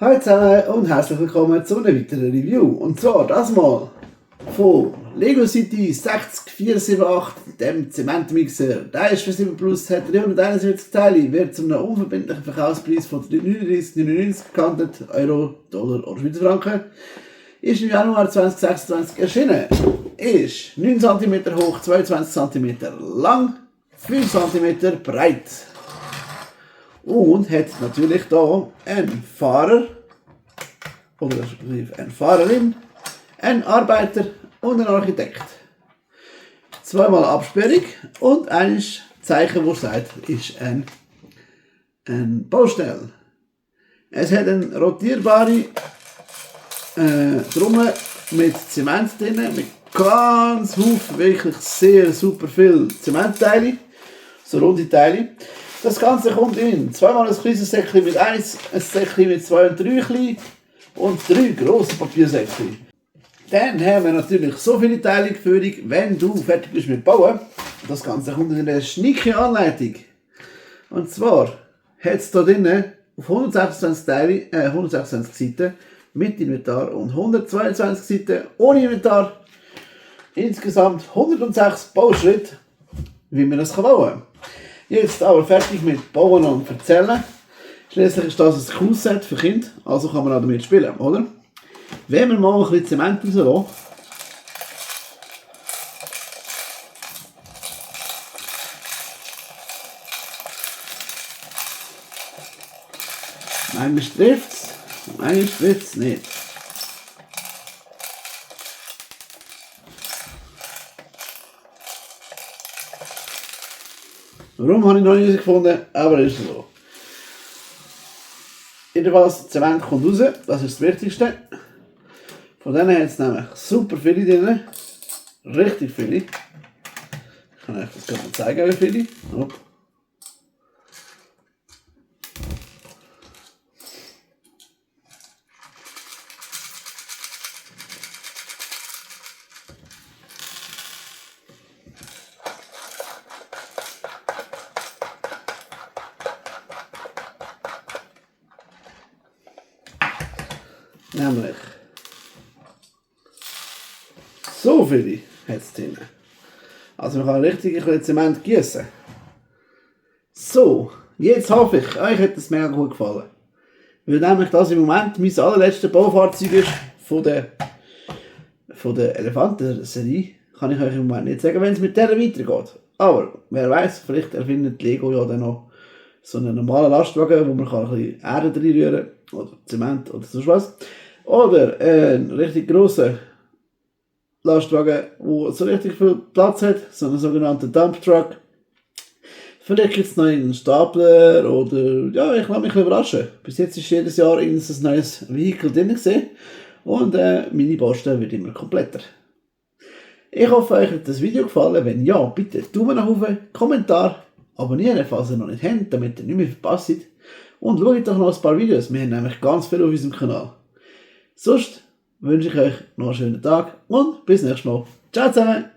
Hallo zusammen und herzlich willkommen zu einer weiteren Review. Und zwar das mal von Lego City 60478, dem Zementmixer. Der ist für 7 Plus, hat 371 Teile, wird zu einem unverbindlichen Verkaufspreis von 39,99 gehandelt, Euro, Dollar oder Schweizer Franken. Ist im Januar 2026 erschienen. Ist 9 cm hoch, 22 cm lang, 5 cm breit. Und hat natürlich hier einen Fahrer, oder eine Fahrerin, einen Arbeiter und einen Architekt. Zweimal Absperrung und ein Zeichen, das sagt, ist ein Baustelle. Es hat eine rotierbare Trommel mit Zement drin, mit ganz Haufen, wirklich sehr super viel Zementteile, so runde Teile. Das Ganze kommt in zweimal ein kleines Säckchen mit 1, ein Säckchen mit 2 und 3 klein und 3 grosse Papiersäckchen. Dann haben wir natürlich so viele Teile geführt, wenn du fertig bist mit Bauen. Das Ganze kommt in einer schnicke Anleitung. Und zwar hat es hier drinnen auf 126 Teile, 126 Seiten mit Inventar und 122 Seiten ohne Inventar. Insgesamt 106 Bauschritte, wie man das bauen kann. Jetzt aber fertig mit Bauen und Erzählen. Schließlich ist das ein Q-Set für Kinder, also kann man auch damit spielen, oder? Wenn wir mal ein bisschen Zement rauslassen, manchmal trifft es, manchmal trifft es nicht. Warum habe ich noch nicht herausgefunden, aber ist so. Jedenfalls, Zement kommt raus, das ist das Wichtigste. Von denen hat es nämlich super viele drin. Richtig viele. Ich kann euch das gerade mal zeigen, wie viele. Hopp. Nämlich so viele hat es drin. Also man kann richtig ein bisschen Zement gießen. So, jetzt hoffe ich, euch hat es mega gut gefallen. Weil nämlich das im Moment mein allerletztes Baufahrzeug ist von der Elefanten-Serie. Kann ich euch im Moment nicht sagen, wenn es mit der weitergeht. Aber wer weiß, vielleicht erfindet Lego ja dann noch so einen normalen Lastwagen, wo man ein bisschen Erde reinrühren kann. Oder Zement oder sonst was. Oder einen richtig grossen Lastwagen, der so richtig viel Platz hat, so einen sogenannten Dump Truck. Vielleicht gibt es noch einen Stapler oder ja, ich lasse mich überraschen. Bis jetzt ist jedes Jahr ein neues Vehikel drin gewesen und meine Baustelle wird immer kompletter. Ich hoffe, euch hat das Video gefallen. Wenn ja, bitte Daumen nach oben, Kommentar, abonnieren, falls ihr noch nicht habt, damit ihr nicht mehr verpasst. Und schaut doch noch ein paar Videos, wir haben nämlich ganz viel auf unserem Kanal. Sonst wünsche ich euch noch einen schönen Tag und bis nächstes Mal. Ciao zusammen!